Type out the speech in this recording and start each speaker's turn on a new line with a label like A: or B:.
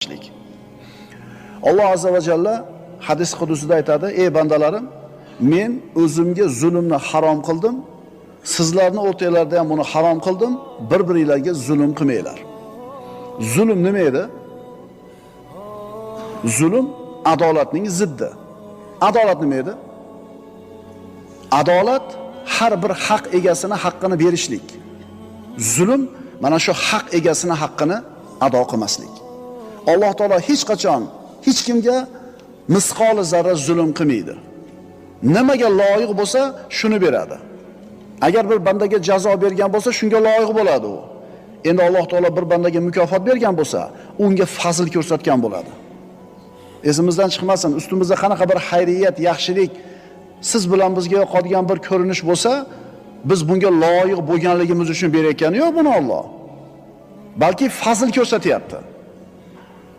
A: Qilishlik. Alloh azza va jalla hadis qudusida aytadi: "Ey bandalarim, men o'zimga zulmni harom qildim, sizlarni o'rtanglarda ham buni harom qildim, bir-biringlarga zulm qilmanglar." Zulm nima edi? Zulm adolatning ziddi. Adolat nima edi? Adolat har bir haq egasini haqqini berishlik. Zulm mana shu haq egasini haqqini ado qilmaslik. Alloh taolo hech qachon hech kimga misqoli zarra zulm qilmaydi. Nimaga loyiq bo'lsa, shuni beradi. Agar bir bandaga jazo bergan bo'lsa, shunga loyiq bo'ladi u. Endi Alloh taolo bir bandaga mukofot bergan bo'lsa, unga fazl ko'rsatgan bo'ladi. Esimizdan chiqmasin, ustimizda qanaqa bir xayriyat, yaxshilik siz bilan bizga yoqadigan bir ko'rinish bo'lsa, biz bunga loyiq bo'lganligimiz uchun berayotgani yo'q buni Alloh. Balki fazl ko'rsatyapti.